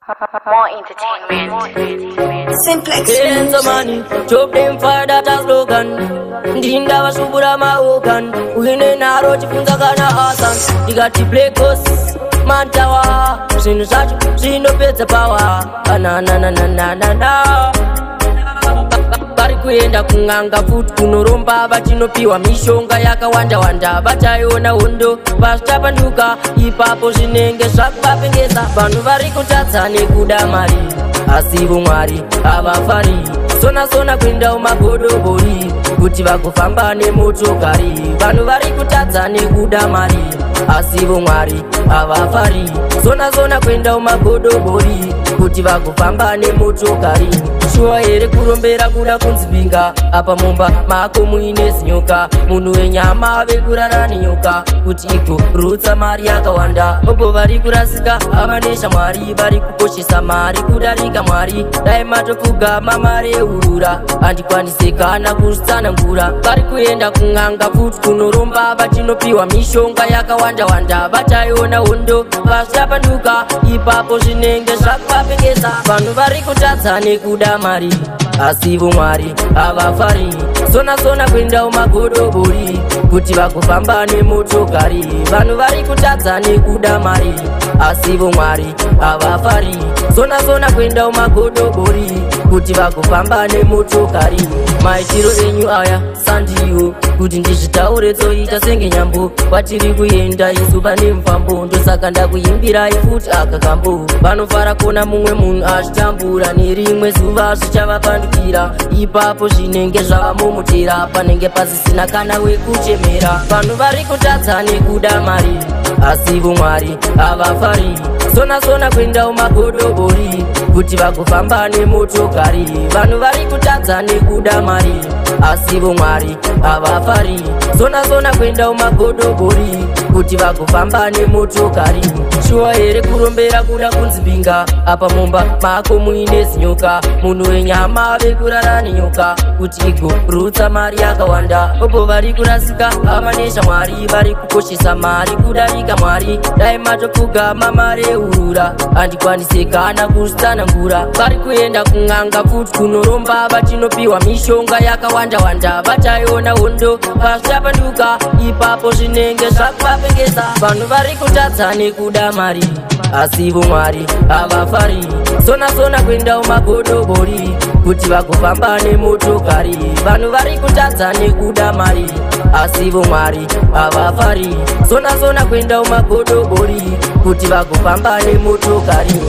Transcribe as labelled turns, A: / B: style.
A: More entertainment.
B: Simplex
C: Hands money, chop them fire that a slogan. Ndinda vasubura maogan, uine naro chifunza kana Hassan. Ndikati Black Ghost, mantawa, zvinhu zvacho zvinopedza power. Kana na na na na na na. Vari kuenda kun'anga futi kunoromba, vachinopiwa mishonga yakawanda wanda. Vachaiona hondo vachapanduka, ipapo zvinenge zvakuvapengesa. Vanhu vari kutadza nekuda mari, asi ivo Mwari havafari. Sona sona kuenda umagodobori kuti vagofamba nemotokari. Vanhu vari kutadza nekuda mari, asi ivo Mwari havafari. Sona sona kuenda umagodobori kuti vagofamba nemotokari. Shuwa here kurombera kuda kunzipinga, apa mumba mako muine zinyoka? Munhu wenyama ave kurara nenyoka kuti igorutsa mari yakawanda. Obo vari kurasika hava neshamwari, vari kukoshesa mari kudarika Mwari. Dai matopfugama mareurura, handikwanise kana kuzvitsanangura. Vari kuenda kun'anga futi kunoromba, vachinopiwa mishonga yakawanda wanda. Vachaiona hondo vachapanduka, ipapo zvinenge zvakuvapengesa. Vanhu vari kutadza nekuda mari, asi ivo Mwari havafari. Sona sona kuenda umagodobori kuti vagofamba nemotokari. Vanhu vari kutadza nekuda mari, asi ivo Mwari havafari. Sona sona kuenda umagodobori kuti vagofamba nemotokari. Maitiro enyu aya sandiwo kuti ndizvitaure, tsoita senge nyambo. Kwatiri kuenda isu pane mufambo, ndosaka ndakuimbirai futi aka kambo. Vanofara kuona mumwe munhu achitambura, nerimwe zuva zvichavapandukira. Ipapo zvinenge zvava mumutera, panenge pasisina kana wekuchemera. Vanhu vari kutadza nekuda mari, asi ivo Mwari havafari. Sona sona kuenda umagodobori kuti vagofamba nemotokari. Vanhu vari kutadza nekuda mari, asi ivo Mwari havafari. Sona sona kuenda umagodobori kuti vagofamba nemotokari. Shuwa here kurombera kuda kunzipinga, apa mumba mako muine zinyoka? Munhu wenyama ave kurara nenyoka kuti igorutsa mari yakawanda. Opo vari kurasika hava neshamwari, vari kukoshesa mari kudarika Mwari. Dai matopfugama mareurura, handikwanise kana kuzvitsanangura. Vari kuenda kun'anga futi kunoromba, vachinopiwa mishonga yakawanda wanda. Vachaiona hondo vachapanduka, ipapo zvinenge zvakuvapengesa. Vanhu vari kutadza nekuda mari, asi ivo Mwari havafari. Sona sona kuenda umagodobori kuti vagofamba nemotokari. Vanhu vari kutadza nekuda mari, asi ivo Mwari havafari. Sona sona kuenda umagodobori kuti vagofamba nemotokari.